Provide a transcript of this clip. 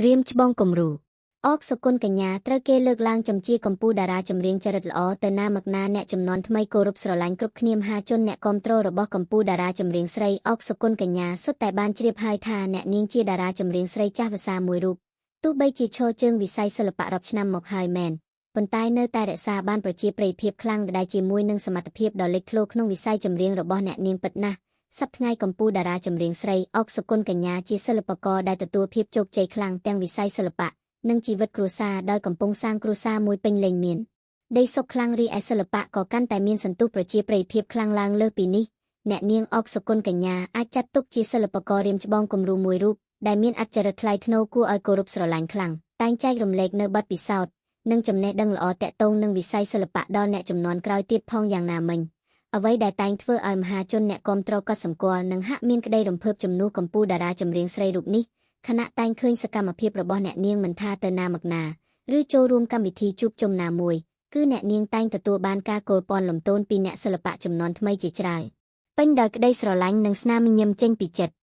រៀមច្បងគំរូអកសុគន្ធកញ្ញាត្រូវគេលើកឡើងចំជាកម្ពុជាតារាចម្រៀងចរិតល្អទៅណាមកណាអ្នកចំនួនថ្មីគោរពស្រឡាញ់គ្រប់គ្នាមហាជនអ្នកគាំទ្ររបស់កម្ពុជាតារាចម្រៀងស្រីអកសុគន្ធកញ្ញាសុទ្ធតែបានជ្រាបហើយថាអ្នកនាងជាតារាចម្រៀងស្រីចាស់វស្សាមួយរូបទោះបីជាឈរជើងវិស័យសិល្បៈរាប់ឆ្នាំមកហើយមែនប៉ុន្តែនៅតែរក្សាបានប្រជាប្រិយភាពខ្លាំងដែលជាមួយនឹងសមត្ថភាពដ៏លេចធ្លោក្នុងវិស័យចម្រៀងរបស់អ្នកនាងពិតណាស់សប្តាហ៍ថ្ងៃកម្ពុជាតារាចម្រៀងស្រីអុកសុគន្ធកញ្ញាជាសិល្បករដែលទទួលភាពជោគជ័យខ្លាំងទាំងវិស័យសិល្បៈនិងជីវិតគ្រួសារដោយកំពុងសាងគ្រួសារមួយពេញលេញមានដីសុខខ្លាំងរីឯសិល្បៈក៏កាន់តែមានសន្ទុះប្រជាប្រិយភាពខ្លាំងឡើងលើសពីនេះអ្នកនាងអុកសុគន្ធកញ្ញាអាចចាត់ទុកជាសិល្បកររៀមច្បងគំរូមួយរូបដែលមានអចរិតថ្លៃថ្នូរគួរឲ្យគោរពស្រឡាញ់ខ្លាំងតែងចែករំលែកនៅបទពិសោធន៍និងចំណេះដឹងល្អតាក់ទងនឹងវិស័យសិល្បៈដល់អ្នកចំនួនក្រោយទៀតផងយ៉ាងណាមិញអ្វីដែលតែងធ្វើឲ្យមហាជនអ្នកគាំទ្រកត់សម្គាល់និងហាក់មានក្តីរំភើបជំនួសកម្ពុជាតារាចម្រៀងស្រីរូបនេះខណៈតែងឃើញសកម្មភាពរបស់អ្នកនាងមិនថាទៅណាមកណាឬចូលរួមកម្មវិធីជួបជុំណាមួយគឺអ្នកនាងតែងទទួលបានការគោលពន់លំទោនពីអ្នកសិល្បៈចំនួនថ្មីជាច្រើនពេញដោយក្តីស្រឡាញ់និងស្នាមញញឹមចេញពីចិត្ត។